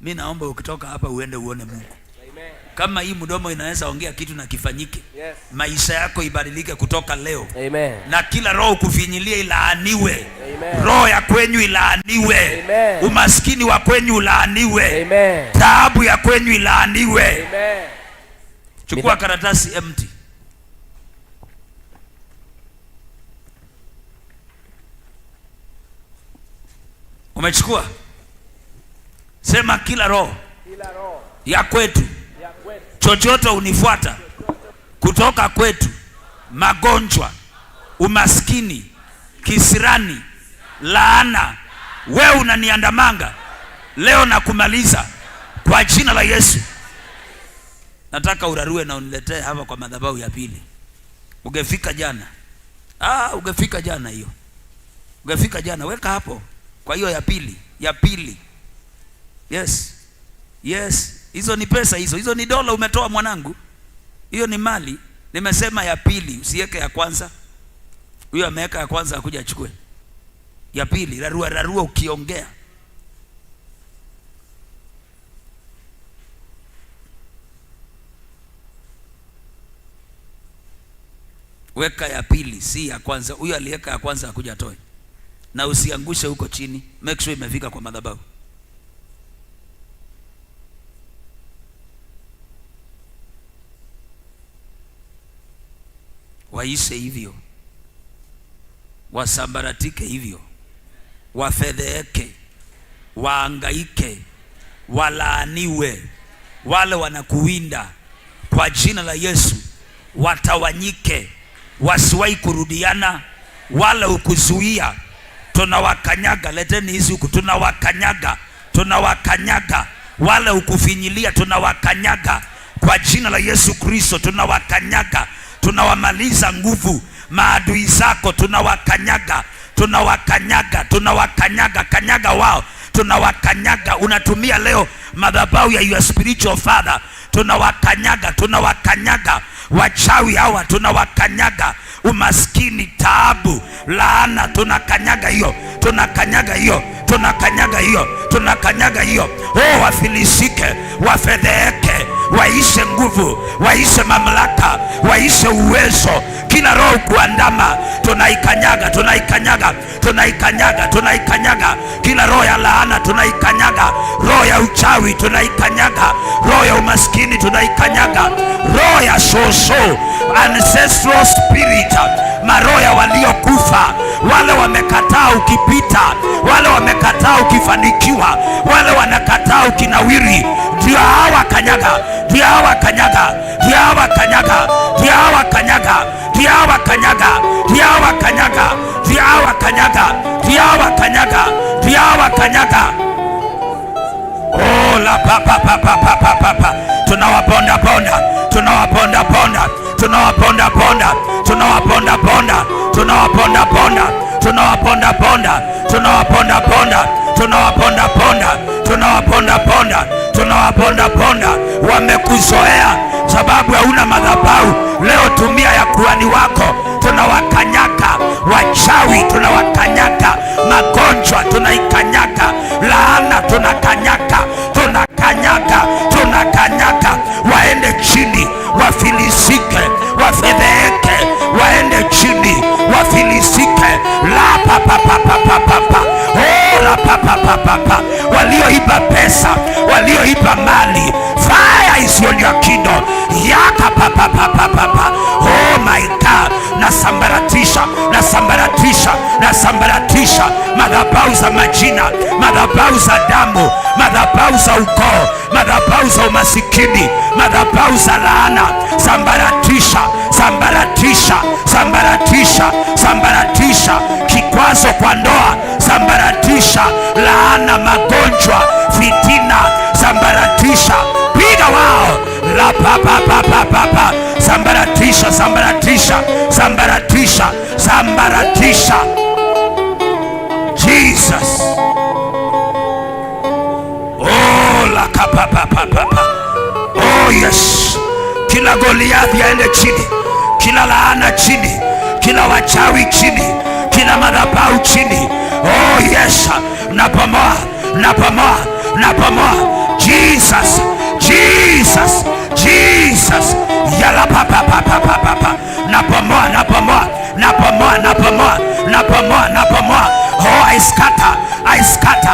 Mi naomba ukitoka hapa uende uone Mungu. Amen. Kama hii mdomo inaweza ongea kitu na kifanyike, Yes. maisha yako ibadilike kutoka leo. Amen. Na kila roho kufinyilia ilaaniwe. Amen. Roho ya kwenyu ilaaniwe. Amen. Umaskini wa kwenyu ulaaniwe. Amen. Taabu ya kwenyu ilaaniwe. Amen. Chukua karatasi empty. Umechukua? Sema kila roho Kila roho ya kwetu, ya kwetu, chochote unifuata kutoka kwetu, magonjwa, umaskini, kisirani, laana, wewe unaniandamanga leo na kumaliza kwa jina la Yesu. Nataka urarue na uniletee hapa kwa madhabahu ya pili. Ungefika jana. Ungefika jana hiyo. Ungefika jana, weka hapo. Kwa hiyo ya pili, ya pili. Yes. Yes, hizo ni pesa hizo. Hizo ni dola umetoa mwanangu. Hiyo ni mali. Nimesema ya pili, usiweke ya kwanza. Huyo ameweka ya kwanza akuja achukue. Ya pili, rarua rarua ukiongea. Weka ya pili, si ya kwanza. Huyo aliweka ya kwanza akuja atoe. Na usiangushe huko chini. Make sure imefika kwa madhabahu. Waishe hivyo, wasambaratike hivyo, wafedheeke, waangaike, walaaniwe. Wale wanakuwinda kwa jina la Yesu watawanyike, wasiwahi kurudiana. Wale ukuzuia tunawakanyaga. Leteni hizi huku, tunawakanyaga, tunawakanyaga. Wale ukufinyilia tunawakanyaga kwa jina la Yesu Kristo, tunawakanyaga, tunawamaliza nguvu. Maadui zako tunawakanyaga, tunawakanyaga, tunawakanyaga, kanyaga wao, tunawakanyaga. Unatumia leo madhabahu ya your spiritual father, tunawakanyaga, tunawakanyaga. Wachawi hawa tunawakanyaga. Umaskini, taabu, laana, tunakanyaga hiyo, tunakanyaga hiyo, tunakanyaga hiyo, tunakanyaga hiyo. Oh, wafilisike, wafedheeke, waishe nguvu, waishe mamlaka, waishe uwezo. Kila roho kuandama tunaikanyaga, tunaikanyaga, tunaikanyaga, tunaikanyaga. Kila roho ya laana tunaikanyaga, roho ya uchawi tunaikanyaga, roho ya umaskini tunaikanyaga, roho ya soso, ancestral spirit, maroho ya waliokufa, wale wamekataa ukipita, wale wamekataa ukifanikiwa, wale wanakataa ukinawiri, ndio hawa kanyaga, ndio hawa kanyaga, ndio hawa kanyaga, ndio hawa kanyaga, ndio hawa kanyaga, ndio hawa kanyaga, ndio hawa kanyaga, ndio hawa kanyaga, ndio hawa kanyaga. Oh, la pa pa pa pa pa pa pa pa. Tunawaponda ponda, tunawaponda ponda, tunawaponda ponda, tunawaponda ponda, tunawaponda ponda, tunawaponda ponda, tunawaponda ponda, tunawaponda ponda, tunawaponda ponda, tunawaponda ponda. Wamekuzoea sababu hauna madhabahu. Leo tumia ya kuhani wako. Tunawakanyaga wachawi, tunawakanyaga magonjwa, tunaikanyaga laana, tunakanyaga, tunakanyaga, tunakanyaga. Waende chini, wafilisike, wafedheeke, waende chini, wafilisike. La pa pa pa pa pa pa pa. Oh, la pa pa pa pa pa. Walioiba pesa, walioiba mali, fire is on your kingdom. Yaka pa pa pa pa pa pa. Oh my God, nasambaratisha, nasambaratisha, nasambaratisha madhabahu za majina, madhabahu za damu, madhabahu za ukoo, madhabahu za umasikini, madhabahu za laana. Sambaratisha, sambaratisha, sambaratisha, sambaratisha kikwazo kwa ndoa, sambaratisha laana, magonjwa, fitina, sambaratisha, piga wao la pa pa pa pa pa pa. Sambaratisha, sambaratisha, sambaratisha, sambaratisha. Jesus. Oh la ka pa pa pa pa pa. Oh yes. Kila Goliathi aende chini, kila laana chini, kila wachawi chini, kila madhabahu chini. Oh yes. Napomoa, napomoa, napomoa.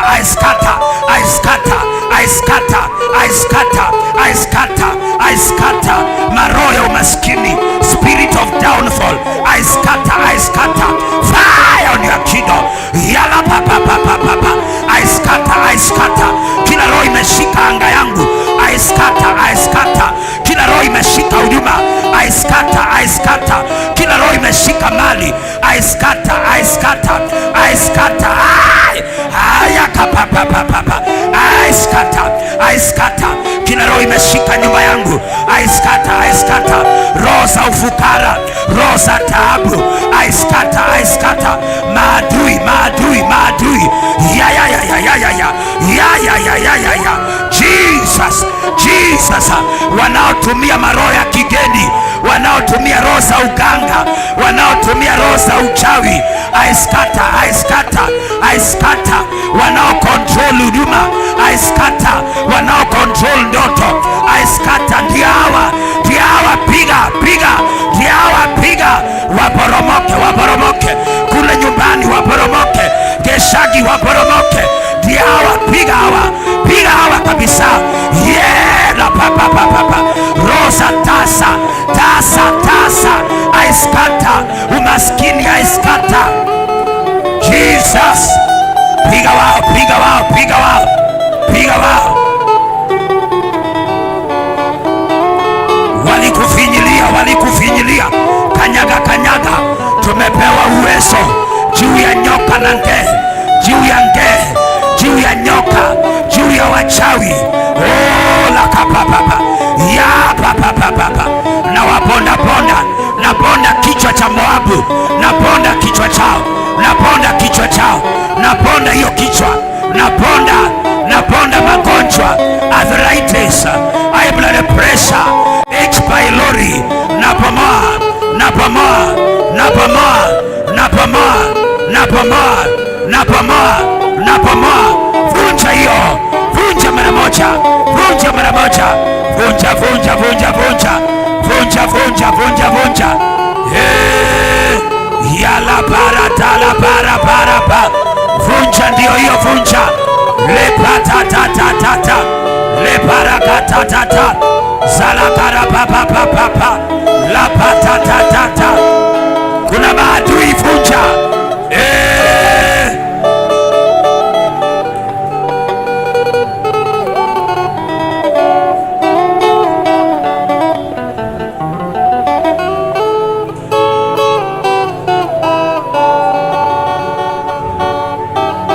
scatter, I scatter, I scatter, I scatter, I scatter, I scatter, I scatter. Maroho ya umaskini, spirit of downfall, I scatter, I scatter. Fire on your kingdom. Yala pa pa pa pa pa pa. I scatter, I scatter. Kila roho imeshika anga yangu, I scatter, I scatter. Kila roho imeshika huduma, I scatter, I scatter. Kila roho imeshika mali, I scatter, I scatter, I scatter. Haya pa pa pa pa pa. I scatter, I scatter. Kila roho imeshika nyumba yangu, I scatter, I scatter. Roho za ufukara, roho za taabu, I scatter, I scatter. Maadui, maadui, maadui. Ya ya ya ya ya ya ya ya ya ya ya ya. Jesus, Jesus. Wanaotumia maroho ya kigeni, wanaotumia roho za uganga, wanaotumia roho za uchawi, I scatter, I scatter, I scatter. Wanao control huduma, I scatter. Wanao control ndoto, I scatter. Ndiawa, ndiawa, piga, piga, ndiawa, piga. Waporomoke, waporomoke kule nyumbani, waporomoke Geshagi, waporomoke. Ndiawa, piga hawa, piga hawa kabisa. Yeah, la pa pa pa pa pa. Rosa tasa, tasa, tasa. I scatter. Umaskini, I scatter. Jesus. Piga wao, piga wao, piga wao, piga wao. Walikufinyilia, walikufinyilia. Kanyaga, kanyaga. Tumepewa uwezo juu ya nyoka na nge, juu ya nge, juu ya nyoka, juu ya wachawi. Oh, la kapapapa. Ya papapapa. Na waponda ponda, na ponda kichwa cha Moabu, na ponda kichwa chao, na ponda kichwa chao, na ponda hiyo kichwa, na ponda, na ponda magonjwa, arthritis, high blood pressure, H pylori, na pomoa, na pomoa, na pomoa, na pomoa, na pomoa, na pomoa, na pomoa. Vunja hiyo, vunja mara moja, vunja mara moja, vunja, vunja, vunja, vunja, vunja, vunja, vunja, vunja. Eh, yala para tala para para pa. Vunja, ndio hiyo, vunja. Lepa ta ta ta ta ta, lepa ra ka ta ta ta, zala kara pa pa pa pa pa, la pa ta ta ta ta. Kuna maadui, vunja. Eh.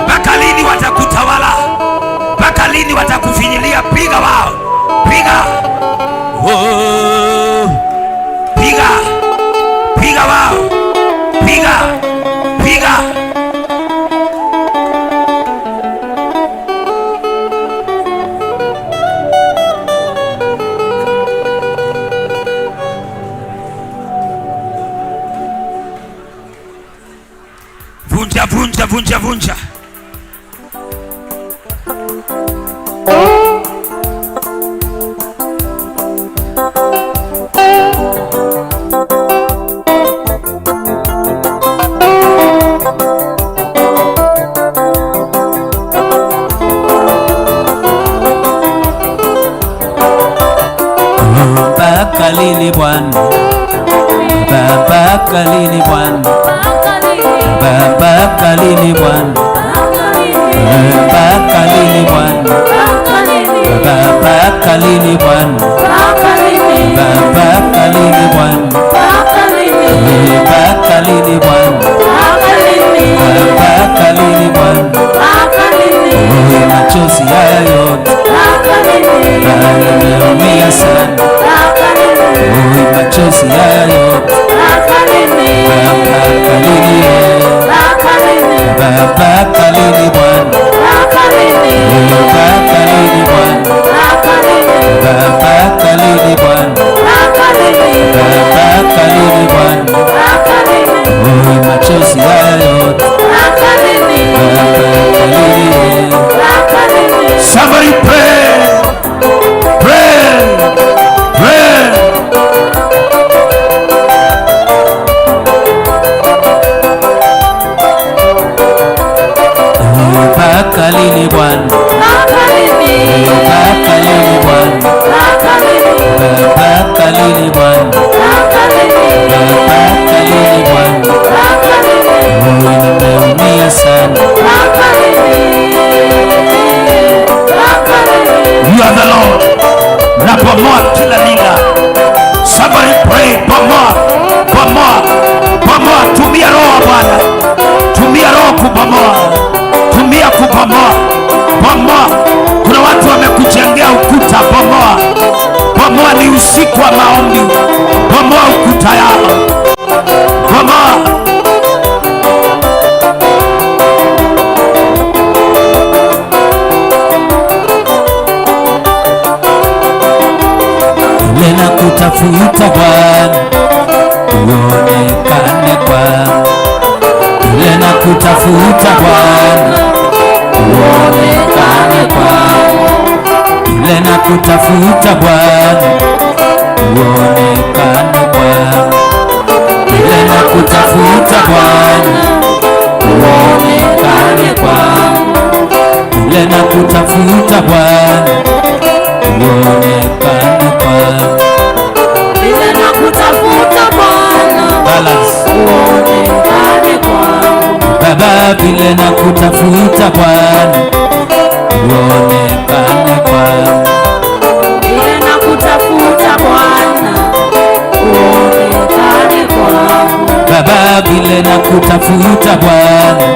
Mpaka lini watakutawala? Mpaka lini watakufinyilia? Piga wao, piga. Oh, piga, piga wao, piga, piga. Vunja, vunja, vunja, vunja. Mpaka lini Bwana? Mpaka lini Bwana? Mpaka lini Bwana? Mpaka lini Bwana? Mpaka lini Bwana? Mpaka lini Bwana? Mpaka lini Bwana? Mpaka lini Bwana? Machozi haya yote nimeumia sana. Machozi haya yote mpaka lini? Mpaka lini Bwana? Mpaka lini Bwana? Mpaka lini Bwana? Mpaka lini Bwana? Machozi haya yote mpaka lini? Somebody pray, pray, pray. Mpaka lini lini Bwana? Mpaka lini Bwana? Mpaka lini Bwana? Mpaka lini Bwana? Nimeumia sana. You are the Lord. Nabomoa kila nira. Somebody pray, bomoa, bomoa, bomoa. Tumia roho Bwana, tumia roho kubomoa, tumia kubomoa, bomoa. Kuna watu wamekujengea ukuta, bomoa, bomoa. Ni usiku wa maombi, bomoa ukuta yao, bomoa. Vile nakutafuta Bwana, uonekane kwangu. Vile nakutafuta Bwana, uonekane kwangu. Vile nakutafuta Bwana, uonekane kwangu. Vile nakutafuta Bwana, uonekane kwangu. Vile nakutafuta Bwana, uonekane kwangu. Vile nakutafuta Bwana, Balance. uonekane kwangu. Baba, vile nakutafuta Bwana, uonekane kwangu. Vile nakutafuta Bwana, uonekane kwangu. Baba, vile nakutafuta Bwana,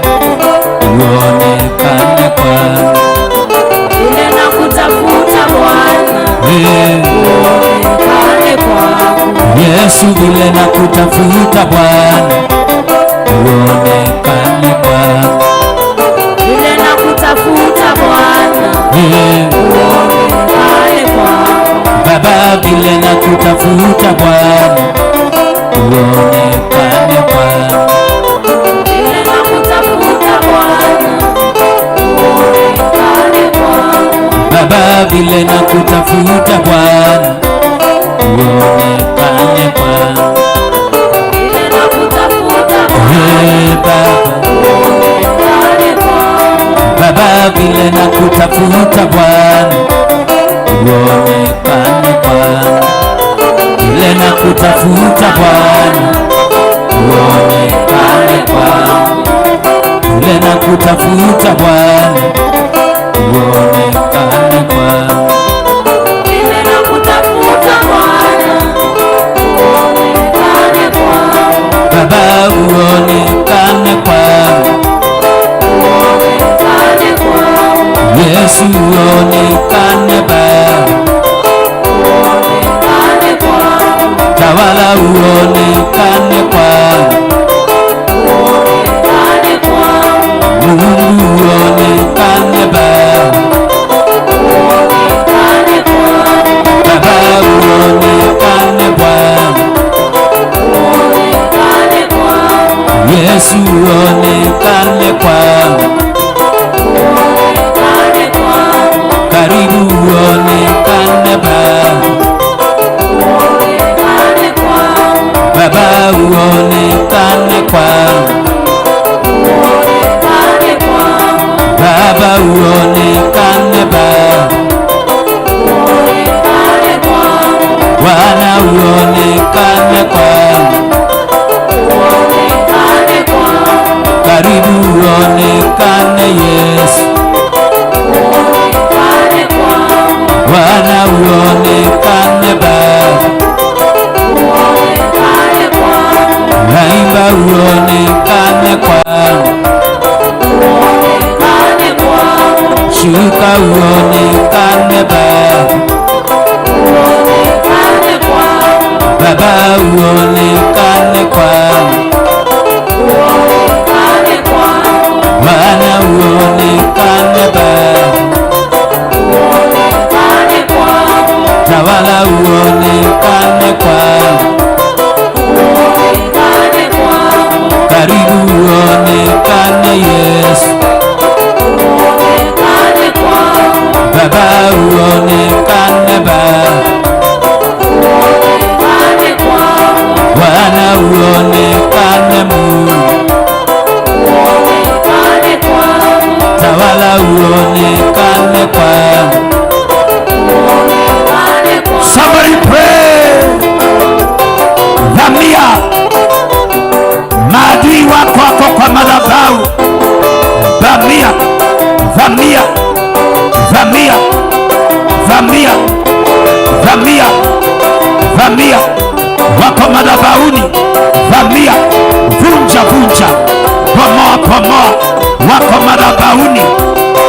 uonekane kwangu. Vile nakutafuta Bwana, Eh, uonekane kwangu. Yesu, vile nakutafuta Bwana, uonekane kwangu. Vile nakutafuta Bwana, Eh, uonekane kwangu. Baba, vile nakutafuta Bwana, uonekane kwangu. Vile nakutafuta Bwana, uonekane kwangu. Baba, vile nakutafuta Bwana, uonekane kwangu. Vile nakutafuta Bwana, Eh, Baba, uonekane kwangu. Baba, vile nakutafuta Bwana, uonekane kwangu. Vile nakutafuta Bwana, uonekane kwangu. Vile nakutafuta Bwana, uonekane kwangu. Vile nakutafuta Bwana, uonekane kwangu. Baba, uonekane kwangu. Uonekane kwangu. Yesu, uonekane Baba. Uonekane kwangu. Tawala, uonekane kwangu. Uonekane kwangu. Mungu, uonekane Baba. Uonekane kwangu. Baba, uonekane Bwana. Uonekane kwangu. Yesu, uonekane kwangu. Uonekane kwangu. Karibu, uonekane Baba. Uonekane kwangu. Baba, uonekane kwangu. Uonekane kwangu. Baba, uonekane Baba. Uonekane kwangu. Bwana, uonekane kwangu. Uonekane kwangu. Karibu, uonekane Yesu. Uonekane kwangu. Bwana, uonekane Baba. Uonekane kwangu. Naimba, uonekane kwangu. Uonekane kwangu. Shuka, uonekane Baba. Uonekane kwangu. Baba, uonekane kwangu. Uonekane kwangu. Bwana, uonekane Baba. Uonekane kwangu. Tawala, uonekane kwangu. Uonekane kwangu. Karibu, uonekane Yesu. Uonekane kwangu. Baba, uonekane. Madhabahuni, vamia, vunja vunja, bomoa bomoa. Wako madhabahuni,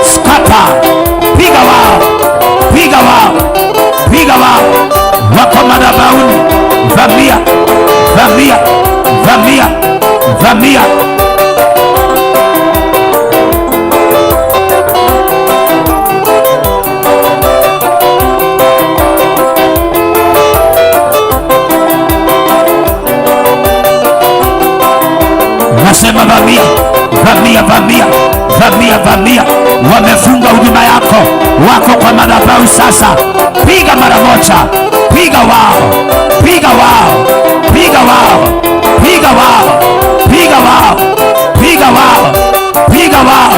scatter, piga wao, piga wao, piga wao. Wako madhabahuni, vamia, vamia, vamia, vamia. Nasema vamia, vamia, vamia, vamia, vamia. Wamefunga huduma yako, wako kwa madhabahu sasa. Piga mara moja, piga wao, piga wao, piga wao, piga wao, piga wao, piga wao, piga wao.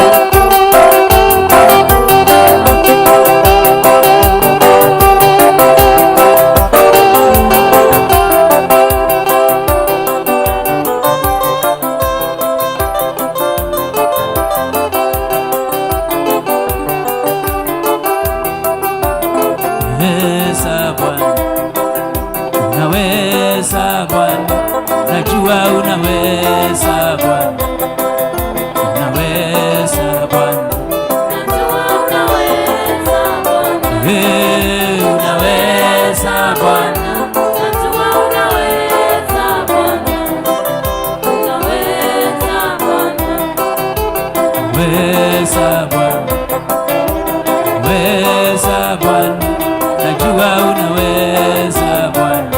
Unaweza Bwana, unaweza Bwana, najua unaweza Bwana, unaweza Bwana, Najua unaweza Bwana. eh, unaweza Bwana, Najua unaweza Bwana. Unaweza Bwana. unaweza Bwana, unaweza Bwana, najua unaweza Bwana,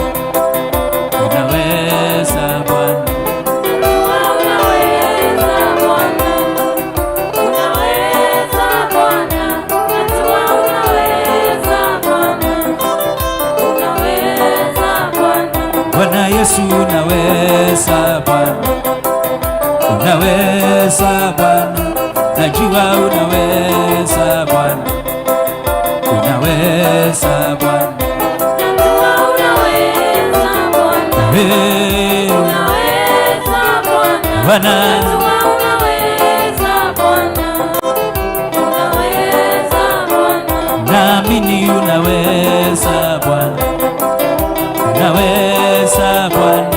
unaweza Bwana, Najua unaweza Bwana. Unaweza Bwana. Najua unaweza Bwana. Unaweza Bwana. Bwana Yesu unaweza Bwana, unaweza Bwana, najua unaweza Bwana, unaweza Bwana, Najua unaweza Bwana. Eh, Unaweza Bwana. Bwana Najua unaweza Bwana. Unaweza Bwana. naamini unaweza Bwana, unaweza Bwana,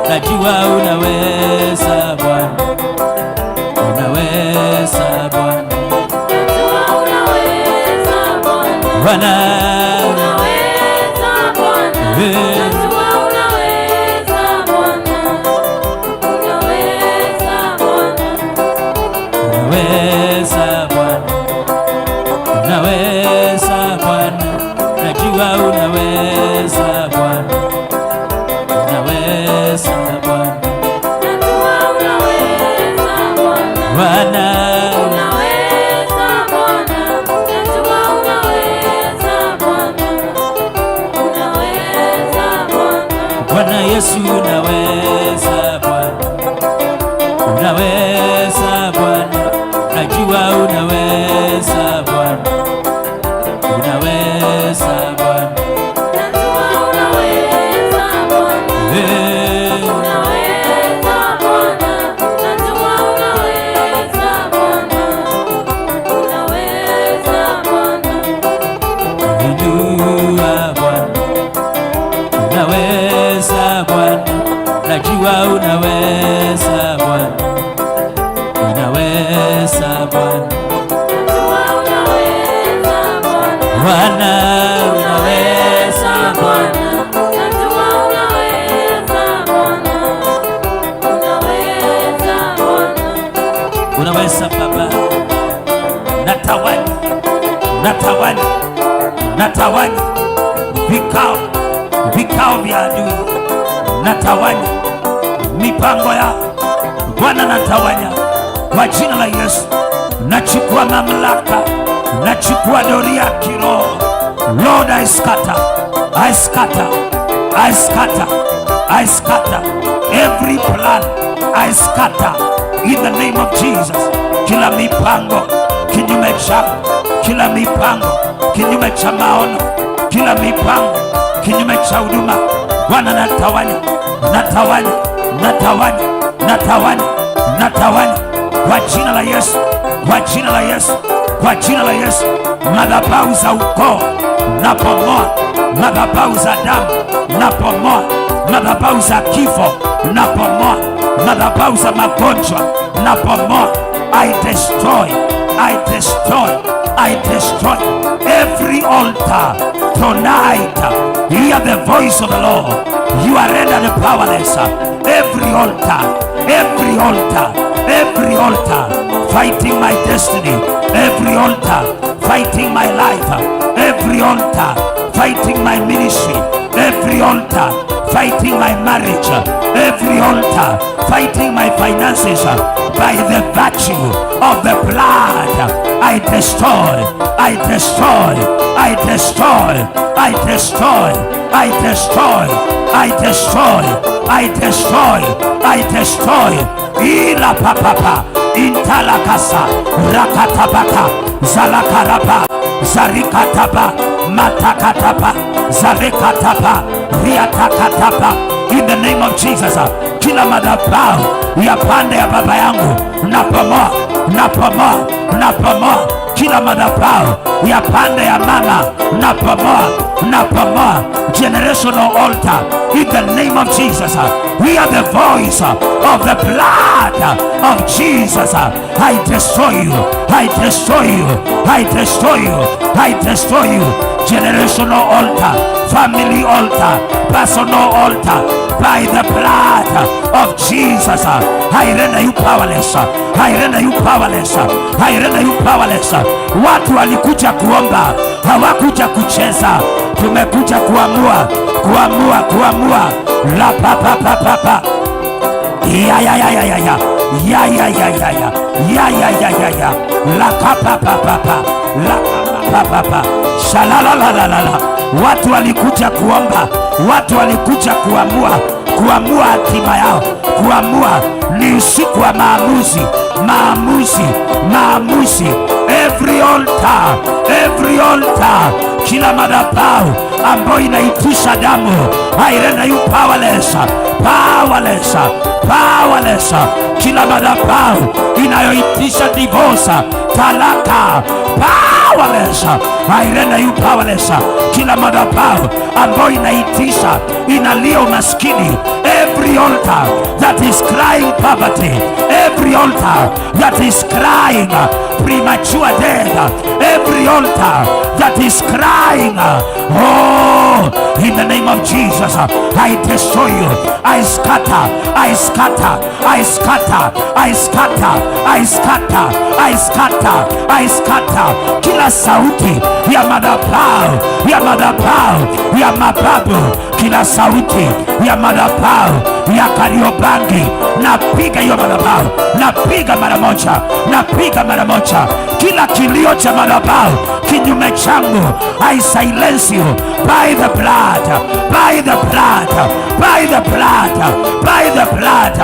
najua unaweza Bwana, unaweza Bwana, Najua unaweza Bwana. Bwana Unaweza Bwana. Eh. Najua unaweza Bwana. Unaweza Bwana. Unaweza Bwana, unaweza Bwana, najua unaweza Bwana, unaweza Bwana, Najua unaweza Bwana. Bwana Unaweza Bwana. Najua unaweza Bwana. Unaweza Bwana. Bwana Yesu unaweza Bwana, unaweza Bwana, najua unaweza Bwana, unaweza Bwana, Najua unaweza Bwana. Eh, Unaweza Bwana. Najua unaweza Bwana. Unaweza Bwana. Inua Bwana, unaweza Bwana, najua unaweza Bwana, unaweza Bwana, Najua unaweza Bwana. Bwana unaweza Bwana, Najua unaweza Bwana. Unaweza Bwana. Unaweza Baba, natawanya, natawanya, natawanya vikao, vikao vya adui, natawanya mipango yao Bwana, natawanya kwa jina la Yesu. Nachukua mamlaka, nachukua doria ya kiroho. Lord, I scatter, I scatter, I scatter, I scatter every plan, I scatter in the name of Jesus. Kila mipango kinyume chako, kila mipango kinyume cha maono, kila mipango kinyume cha huduma, Bwana natawanya, natawanya, natawanya, natawanya, natawanya kwa jina la Yesu, kwa jina la Yesu, kwa jina la Yesu. Madhabahu za ukoo napomoa, madhabahu za damu napomoa, Madhabahu za kifo nabomoa, madhabahu za magonjwa nabomoa. I destroy, I destroy, I destroy every altar tonight. Hear the voice of the Lord. You are rendered powerless. Every altar, every altar, every altar fighting my destiny, every altar fighting my life, every altar fighting my ministry, every altar fighting my marriage, every altar fighting my finances, by the virtue of the blood, I destroy, I destroy, I destroy, I destroy, I destroy, I destroy, I destroy, I destroy. Ila papapa, intalakasa, rakatabaka, zalakaraba, zarikataba, matakataba, zarekataba, riatakataba. In the name of Jesus, kila madhabahu ya pande ya baba yangu nabomoa, nabomoa, nabomoa. Kila madhabahu ya pande ya mama nabomoa, nabomoa. Generational altar, in the name of Jesus, hear the voice of the blood of Jesus. I destroy you, I destroy you, I destroy you, I destroy you. Generational altar, family altar, personal altar, by the blood of Jesus, I render you powerless, I render you powerless, I render you powerless. Watu walikuja kuomba, hawakuja kucheza. Tumekuja kuamua, kuamua, kuamua. La pa pa pa pa pa. Ya ya ya ya ya ya. Ya ya ya ya ya. Ya ya ya ya ya. La ka pa pa pa pa. La ka pa pa pa. Shalala la la la la. Watu walikuja kuomba, watu walikuja kuamua, kuamua hatima yao, kuamua. Ni usiku wa maamuzi, maamuzi, maamuzi. Every altar, every altar, kila madhabahu ambayo inaitisha damu, I render you powerless, powerless, powerless. Kila madhabahu inayoitisha divorce, talaka, powerless, I render you powerless. Kila madhabahu ambayo inaitisha, inalia umaskini, every altar that is crying poverty, every altar that is crying premature death, every altar that is crying, oh, in the name of Jesus, I destroy you, I scatter, I scatter, I scatter, I scatter, I scatter, I scatter, I scatter. Kila sauti ya madhabahu ya madhabahu ya mababu, kila sauti ya madhabahu ya Kariobangi, napiga hiyo madhabahu, napiga mara moja, napiga mara moja. Kila kilio cha madhabahu kinyume changu, I silence you by the blood, by the blood, by the blood, by the blood.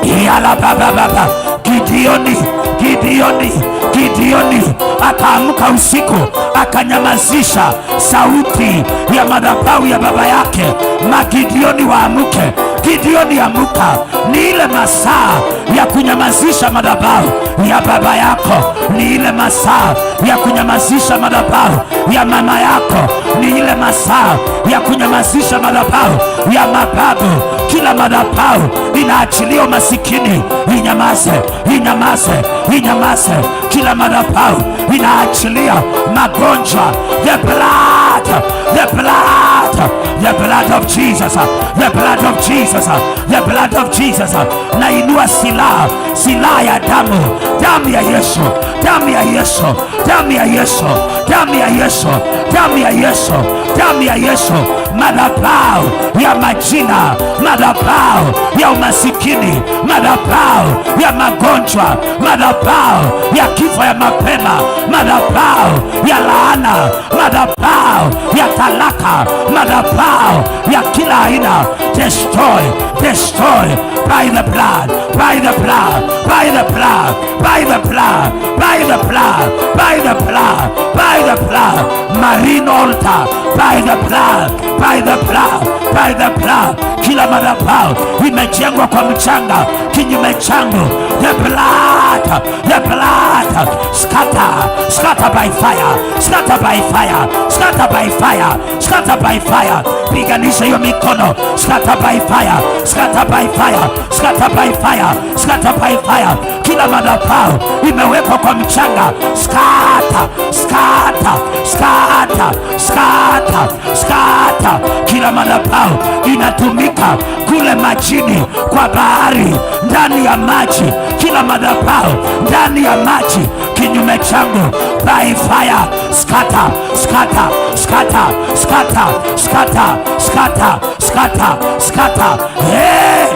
Yala baba baba. Gideoni, Gideoni, Gideoni akaamka usiku akanyamazisha sauti ya madhabahu ya baba yake. Magidioni waamuke, Gideoni amuka, ni ile masaa ya kunyamazisha madhabahu ya baba yako, ni ile masaa ya kunyamazisha madhabahu ya mama yako, ni ile masaa ya kunyamazisha madhabahu ya mababu. Kila madhabahu inaachilia umasikini, inyamaze, inyamaze, inyamaze. Kila madhabahu inaachilia magonjwa, the blood, the blood, the blood of Jesus, the blood of Jesus, the blood of Jesus. Nainua silaha, silaha ya damu, damu ya Yesu, damu ya Yesu, damu ya Yesu, damu ya Yesu, damu ya Yesu, damu ya Yesu. Madhabahu ya majina, madhabahu ya umasikini, madhabahu ya magonjwa, madhabahu ya kifo ya mapema, madhabahu ya laana, madhabahu ya talaka, madhabahu ya kila aina, destroy, destroy by the blood, by the blood, by the blood, by the blood, by the blood, by the blood, by the blood. Marine altar, by the blood, by the blood, by the blood. Kila madhabahu imejengwa kwa mchanga kinyume changu, the blood, the blood, scatter, scatter by fire, scatter by fire, scatter by fire, scatter by fire. Piganisha hiyo mikono, scatter by fire, scatter by fire, scatter by fire, scatter by fire. Kila madhabahu imewekwa kwa mchanga, scatter, scatter, scatter, scatter, scatter. Kila madhabahu inatumika kule majini, kwa bahari, ndani ya maji, kila madhabahu ndani ya maji kinyume changu, by fire, scatter, scatter, scatter, scatter, scatter, scatter, scatter, scatter. Hey!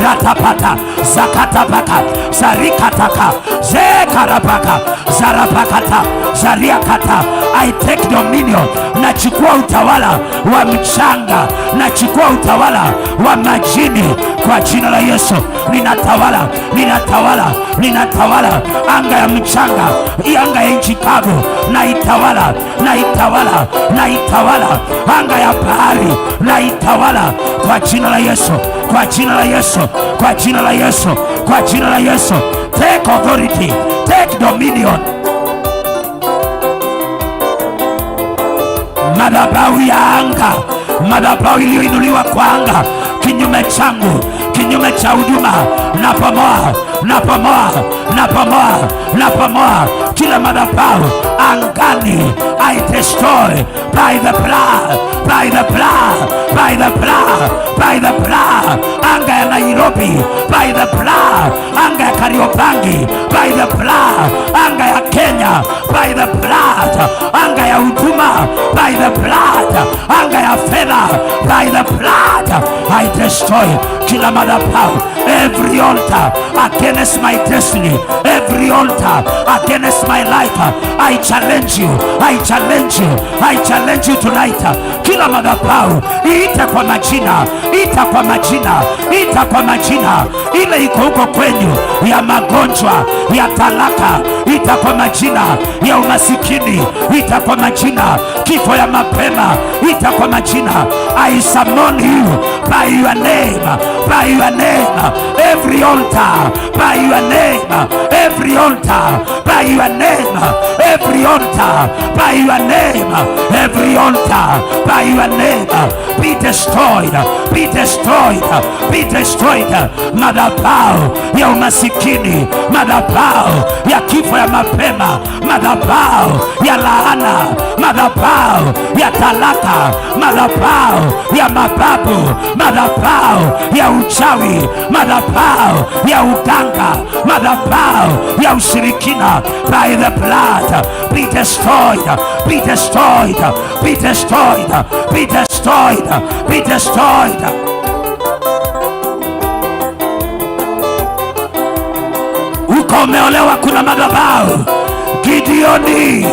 Ratapata, zakatapaka, zarikataka, zekarapaka, zarapakata, zariakata. I take dominion, nachukua utawala wa mchanga, nachukua utawala wa majini kwa jina la Yesu. Ninatawala, ninatawala, ninatawala anga ya mchanga, hii anga ya nchi kavu, naitawala, naitawala, naitawala anga ya bahari, naitawala kwa jina la Yesu, kwa jina la Yesu, kwa jina la Yesu, kwa jina la Yesu. Take authority, take dominion. Madhabahu ya anga, madhabahu iliyoinuliwa kwa anga kinyume changu, kinyume cha huduma, napomoa, napomoa, napomoa, napomoa kila madhabahu angani. I destroy by the blood, by the blood, by the blood, by the blood. Anga ya Nairobi by the blood, anga ya Kariobangi by the blood, anga ya Kenya by the blood, anga ya huduma by the blood, anga ya fedha by the blood. I destroy kila madhabahu, every altar against my destiny, every altar against my life. I challenge you, I challenge you, I challenge you tonight. Kila madhabahu ita kwa majina, ita kwa majina, ita kwa majina, ile iko huko kwenyu ya magonjwa, ya talaka, ita kwa majina ya umasikini, ita kwa majina kifo ya mapema, ita kwa majina. I summon you by your name, by your name, every altar, by your name, every altar, by your name, every altar, by your name, every altar, by your name, be destroyed, be destroyed, be destroyed. Madhabahu ya umasikini, madhabahu ya kifo ya mapema, madhabahu ya laana, madhabahu ya talaka, madhabahu ya mababu, madhabahu ya uchawi, madhabahu ya uganga, madhabahu ya ushirikina, by the blood, be destroyed, be destroyed, be destroyed, be destroyed, be destroyed. Uko umeolewa, kuna madhabahu. Gideoni,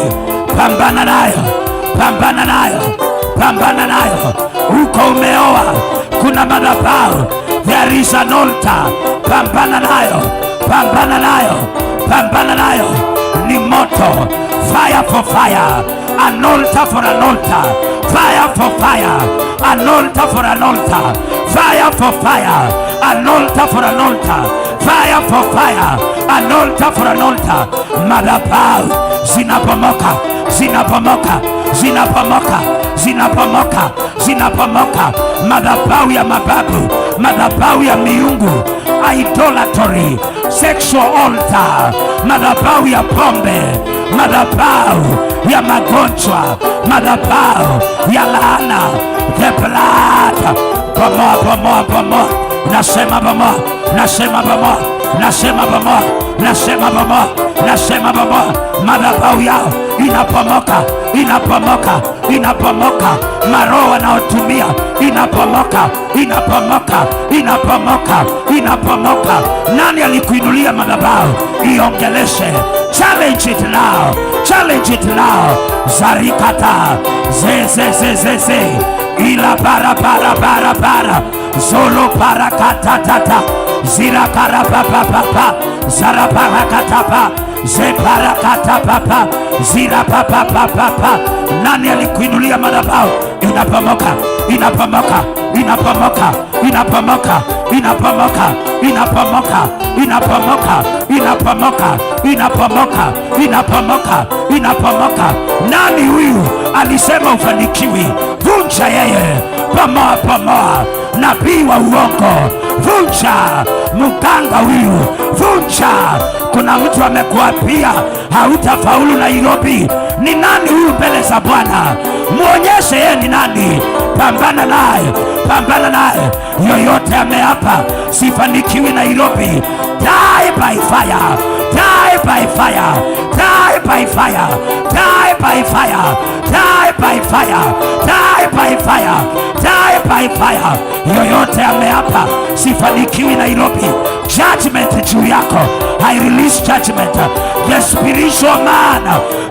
pambana nayo, pambana nayo, pambana nayo. Uko umeoa, kuna madhabahu, there is an altar. Pambana nayo, pambana nayo, pambana nayo. Ni moto, fire for fire, an altar for an altar, fire for fire, an altar for an altar, fire for fire, an altar for an altar, fire for fire, an altar for an altar. Madhabahu zinapomoka, zinapomoka, zinapomoka, zinapomoka, zinapomoka. Madhabahu ya mababu, madhabahu ya miungu, idolatry, sexual altar, madhabahu ya pombe, madhabahu ya magonjwa, madhabahu ya laana, the blood. Bomoa, bomoa, bomoa. Nasema bomoa, nasema bomoa, nasema bomoa, nasema bomoa, nasema bomoa. Madhabahu yao inapomoka, inapomoka, inapomoka. Maroho wanaotumia inapomoka, inapomoka, inapomoka, inapomoka. Nani alikuinulia madhabahu? Iongeleshe. Challenge it now, challenge it now. Zarikata ze ze ze ze ze ila bara bara bara bara zolo parakata tata zira kara pa pa pa pa zara parakata pa ze parakata pa pa zira pa pa pa pa pa. Nani alikuinulia madhabahu? Inapomoka, inapomoka, inapomoka, inapomoka, inapomoka, inapomoka, inapomoka, inapomoka, inapomoka, inapomoka, inapomoka. Nani huyu alisema ufanikiwi? Vunja yeye, bomoa, bomoa. Nabii wa uongo, vunja. Mganga huyu, vunja. Kuna mtu amekuapia hautafaulu Nairobi. Ni nani huyu mbele za Bwana? Muonyeshe yeye ni nani. Pambana naye, pambana naye. Yoyote ameapa sifanikiwi Nairobi, die by fire, die by fire, die by fire, die by fire, die by fire, die by fire, die by fire. Yoyote ameapa sifanikiwi Nairobi, judgment juu yako. I release judgment. The spiritual man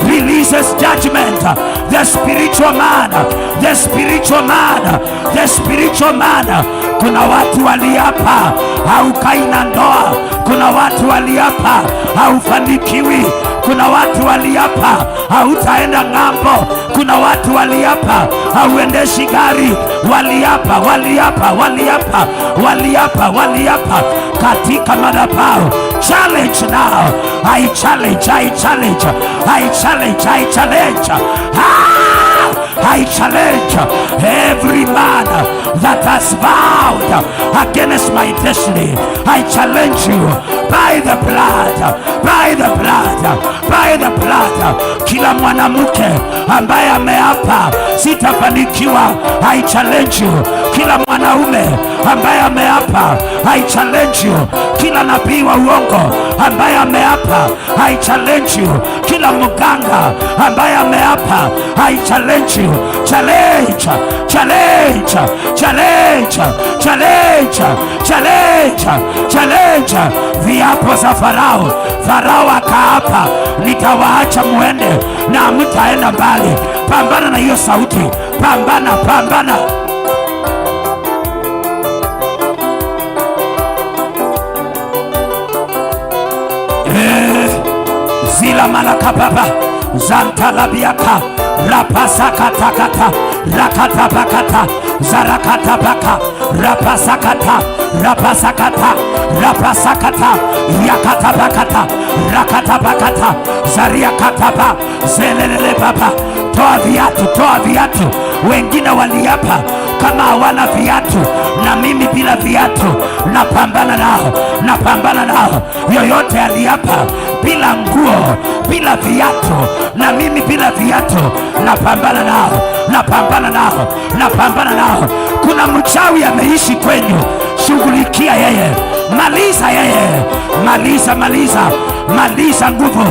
releases judgment. The spiritual man, the spiritual man, the spiritual man. Kuna watu waliapa haukai na ndoa. Kuna watu waliapa haufanikiwi. Kuna watu waliapa hautaenda ng'ambo. Kuna watu waliapa hauendeshi gari. Waliapa, waliapa, waliapa, waliapa, waliapa katika madhabahu. Challenge now. I challenge, I challenge, I challenge, I challenge. Ah! I challenge every man that has vowed against my destiny. I challenge you by the blood, by the blood, by the blood. Kila mwanamke ambaye ameapa sitafanikiwa, I challenge you. Kila mwanaume ambaye ameapa, I challenge you. Kila nabii wa uongo ambaye ameapa, I challenge you. Kila mganga ambaye ameapa, I challenge you. Challenge, challenge, challenge, challenge, challenge, challenge. Viapo za Farao. Farao akaapa, nitawaacha muende na mtaenda mbali. Pambana na hiyo sauti, pambana, pambana. Zila malakababa zantalabiaka rapasakatakata rakatabakata zarakatabaka rapasakata rapasakata rapasakata yakatabakata rakatabakata zariakataba zelelele baba. Toa viatu, toa viatu. Wengine waliapa kama hawana viatu, na mimi bila viatu napambana nao, napambana nao. Yoyote aliapa bila nguo, bila viatu, na mimi bila viatu napambana nao, napambana nao, napambana nao. Kuna mchawi ameishi kwenyu, shughulikia yeye, maliza yeye, maliza, maliza, maliza nguvu,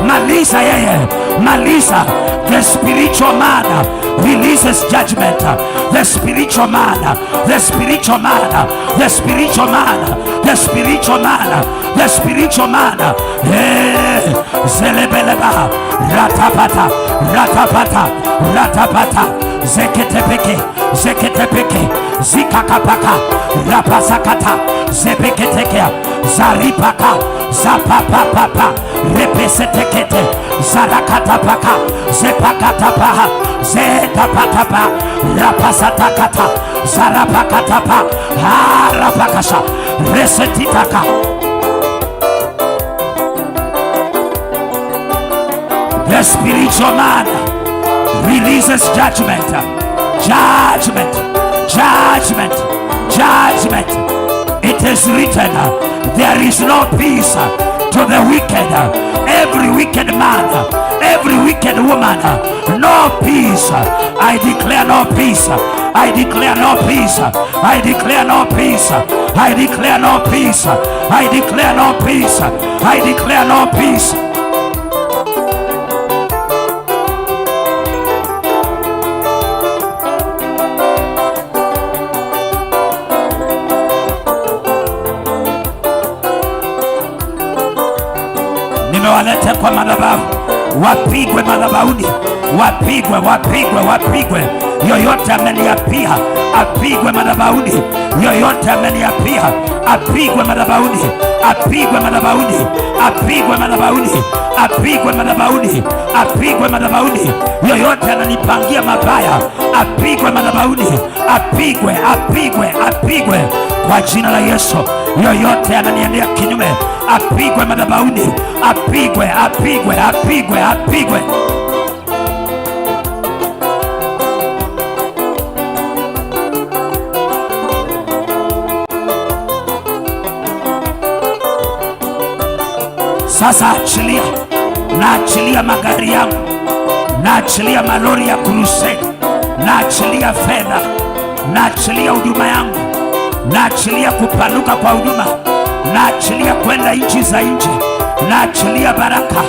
maliza yeye, maliza. The spiritual man releases judgment. The spiritual man, the spiritual man, the spiritual man, the spiritual man, the spiritual man. Hey, zelebeleba, ratapata, ratapata, ratapata, zeketepeke, zeketepeke, zikakapaka, rapasakata, zebeketekea, zaripaka, zapapapapa, repesetekete, zarakatapaka, zepakatapaha, zetapatapa, rapasatakata, zarapakatapa, harapakasha, resetitaka. The spiritual man releases judgment, judgment, judgment, judgment. It is written, there is no peace to the wicked. Every wicked man, every wicked woman, no peace. I declare no peace. I declare no peace. I declare no peace. I declare no peace. I declare no peace. I declare no peace. Nimewaleta kwa madhabahu, wapigwe madhabahuni, wapigwe, wapigwe, wapigwe. Yoyote ameniapia apigwe madhabahuni. Yoyote ameniapia apigwe madhabahuni, apigwe madhabahuni, apigwe madhabahuni, apigwe madhabahuni, apigwe madhabahuni. Yoyote ananipangia mabaya apigwe madhabahuni, apigwe, apigwe, apigwe kwa jina la Yesu. Yoyote ananiendea kinyume apigwe madhabahuni, apigwe, apigwe, apigwe, apigwe. Sasa achilia, naachilia magari yangu, naachilia malori ya crusade, naachilia fedha, naachilia huduma yangu, naachilia kupanuka kwa huduma, naachilia kwenda nchi za nje, naachilia baraka,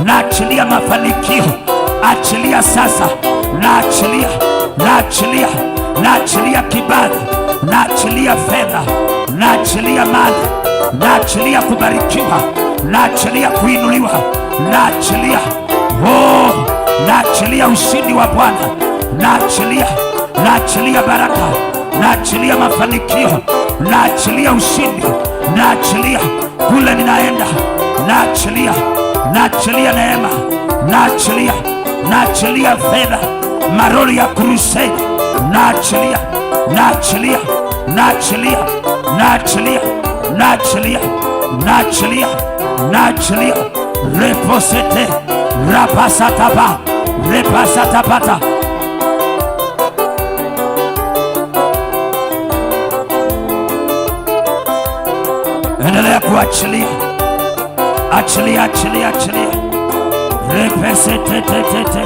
naachilia mafanikio. Achilia sasa, naachilia, naachilia, naachilia kibali, naachilia fedha, naachilia mali, naachilia kubarikiwa, naachilia kuinuliwa, naachilia, oh, naachilia ushindi wa Bwana, naachilia, naachilia baraka, naachilia mafanikio, naachilia ushindi, naachilia kule ninaenda, naachilia, naachilia neema, naachilia, naachilia fedha, maroli ya crusade, naachilia, naachilia, naachilia, naachilia, naachilia, naachilia, naachilia, reposete, rapasataba, repasatapata. Endelea kuachilia, achilia, achilia, achilia, repesetetetete.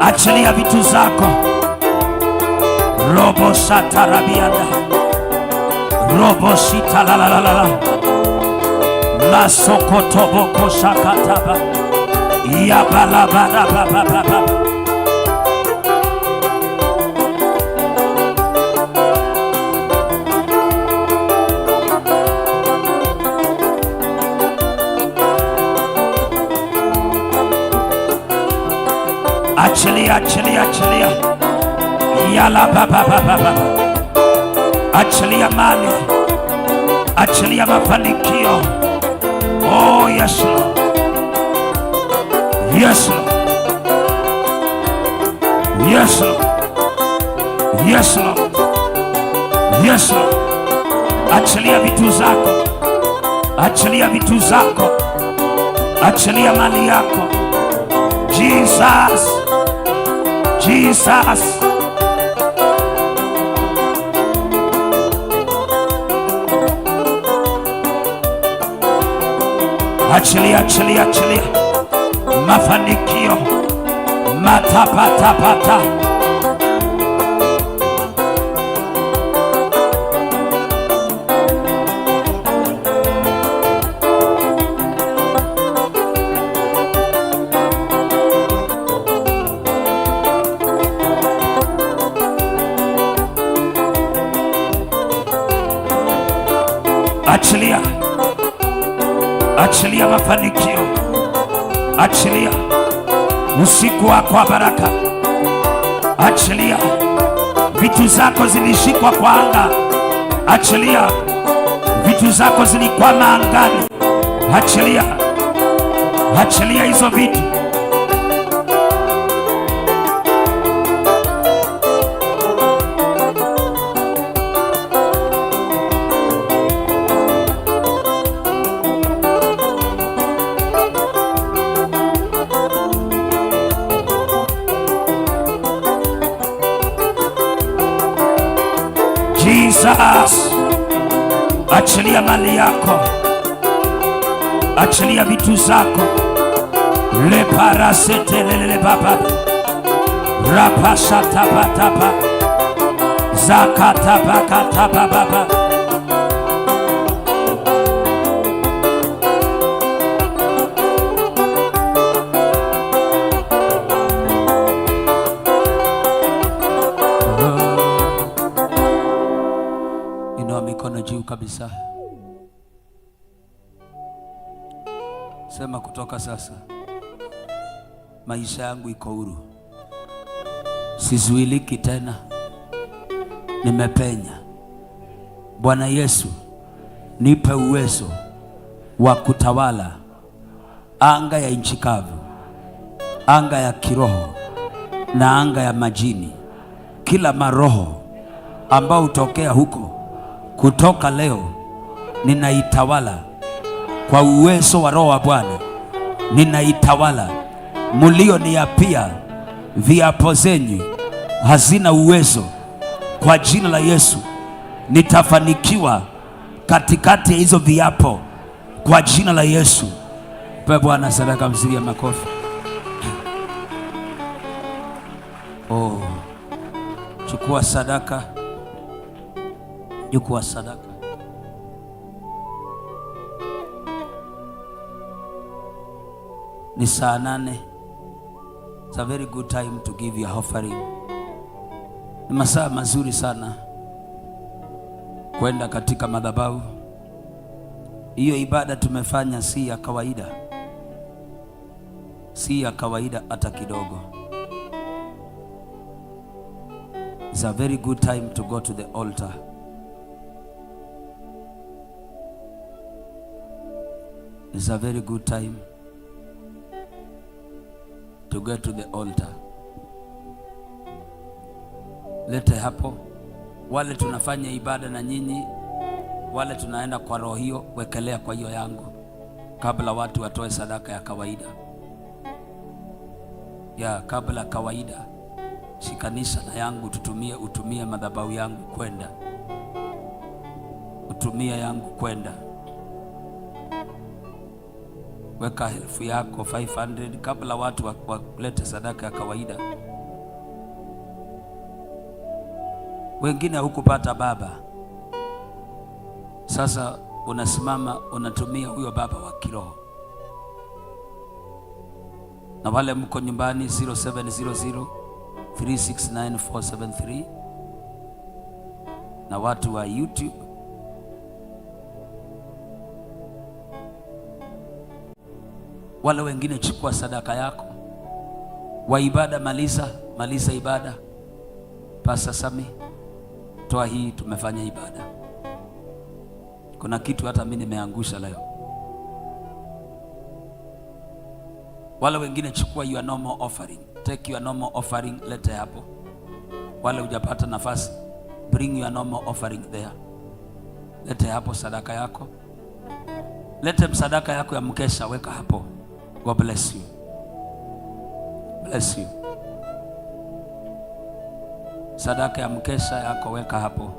Achilia vitu zako, robo satarabianda, robo sitalalalala, masokotoboko sakataba, yabalabarabababa. Achilia, achilia, achilia, yala baba baba baba. Achilia mali, achilia mafanikio. Oh yes Lord, yes Lord, yes Lord, yes Lord, yes Lord. Achilia vitu zako, achilia vitu zako, achilia mali yako. Jesus, Jesus. Achilia, achilia, achilia mafanikio, matapatapata. Achilia, achilia mafanikio, achilia usiku wako wa baraka, achilia vitu zako zilishikwa kwa anga, achilia vitu zako zilikwama angani, achilia, achilia hizo vitu. Jesus, achilia mali yako, achilia vitu zako. Le parasete lele baba, rapasatapatapa, zakatapakatapababa. Kabisa. Sema, kutoka sasa maisha yangu iko huru, sizuiliki tena, nimepenya. Bwana Yesu, nipe uwezo wa kutawala anga ya nchi kavu, anga ya kiroho na anga ya majini, kila maroho ambao hutokea huko, kutoka leo ninaitawala kwa uwezo wa Roho wa Bwana, ninaitawala. Mlioniapia viapo zenyu hazina uwezo, kwa jina la Yesu nitafanikiwa katikati ya hizo viapo, kwa jina la Yesu. Pe Bwana sadaka mzuri ya makofi. Oh, chukua sadaka, chukua sadaka. Ni saa 8. It's a very good time to give your offering. Ni masaa mazuri sana kwenda katika madhabahu. Hiyo ibada tumefanya si ya kawaida, si ya kawaida hata kidogo. It's a very good time to go to the altar. It's a very good time to go to the altar. Lete hapo wale tunafanya ibada na nyinyi, wale tunaenda kwa roho hiyo, wekelea kwa hiyo yangu, kabla watu watoe sadaka ya kawaida ya kabla kawaida, shikanisha na yangu, tutumie, utumie madhabahu yangu kwenda, utumie yangu kwenda. Weka 1,000 yako 500 kabla watu walete sadaka ya kawaida. Wengine hukupata baba, sasa unasimama unatumia huyo baba wa kiroho. Na wale mko nyumbani, 0700 369473, na watu wa YouTube, wale wengine chukua sadaka yako wa ibada, maliza maliza ibada. Pastor Sami, toa hii, tumefanya ibada. Kuna kitu hata mimi nimeangusha leo. Wale wengine chukua your normal offering, take your normal offering, lete hapo. Wale hujapata nafasi, bring your normal offering there, lete hapo sadaka yako, lete sadaka yako ya mkesha, weka hapo. God bless you, bless you. Sadaka ya mkesha yako weka hapo.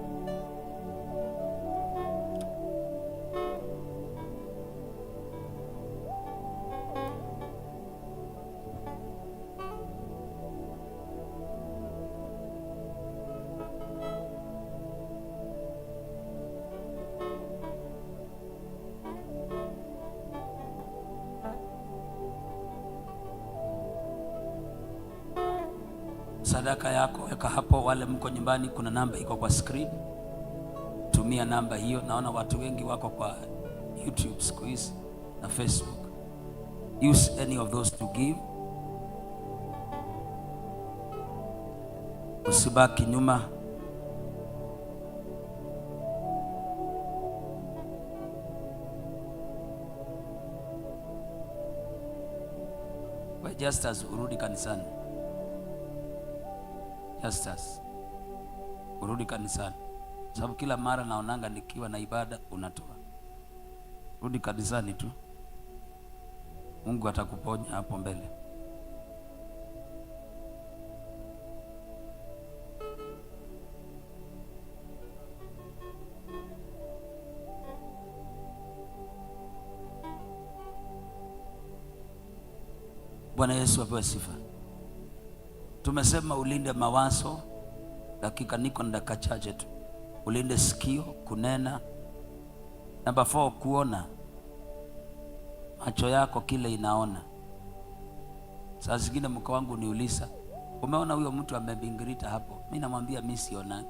Sadaka yako weka hapo. Wale mko nyumbani, kuna namba iko kwa screen, tumia namba hiyo. Naona watu wengi wako kwa YouTube siku hizi na Facebook. Use any of those to give. Usibaki nyuma. We Justus, urudi kanisani. Justus, urudi kanisani, sababu kila mara naonanga nikiwa na ibada unatoa. Rudi kanisani tu, Mungu atakuponya hapo mbele. Bwana Yesu apewe sifa. Tumesema ulinde mawazo, dakika niko na dakika chache tu. Ulinde sikio kunena. Namba 4, kuona. Macho yako kile inaona. Saa zingine mke wangu niuliza, umeona huyo mtu amebingirita hapo? Mimi namwambia mimi siona,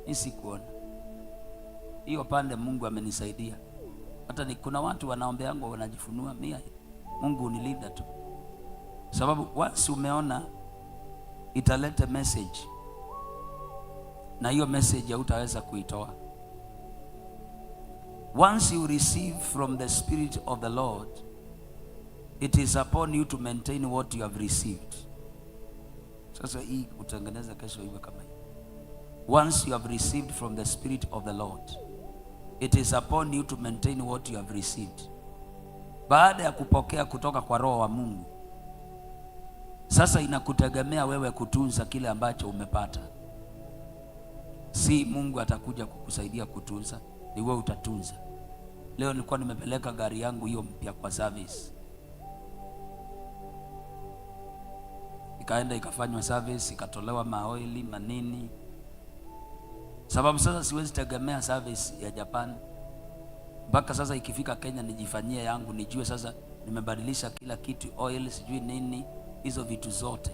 mimi sikuona. Hiyo pande Mungu amenisaidia. Hata ni kuna watu wanaombeangu wanajifunua, mia Mungu unilinda tu, sababu once umeona italeta message, na hiyo message hautaweza kuitoa. Once you receive from the Spirit of the Lord, it is upon you to maintain what you have received. Sasa hii utengeneza kesho iwe kama hii. Once you have received from the Spirit of the Lord, it is upon you to maintain what you have received. Baada ya kupokea kutoka kwa Roho wa Mungu, sasa inakutegemea wewe kutunza kile ambacho umepata. Si Mungu atakuja kukusaidia kutunza, ni wewe utatunza. Leo nilikuwa nimepeleka gari yangu hiyo mpya kwa service, ikaenda ikafanywa service, ikatolewa maoili manini, sababu sasa siwezi tegemea service ya Japan mpaka sasa ikifika Kenya nijifanyie yangu, nijue sasa nimebadilisha kila kitu, oil sijui nini, hizo vitu zote.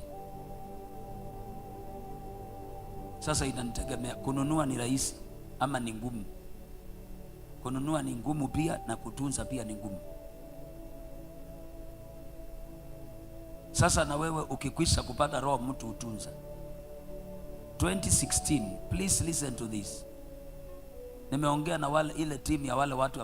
Sasa inanitegemea. Kununua ni rahisi ama ni ngumu? Kununua ni ngumu pia na kutunza pia ni ngumu. Sasa na wewe ukikwisha kupata roho mtu utunza. 2016, please listen to this. Nimeongea na wale ile timu ya wale watu.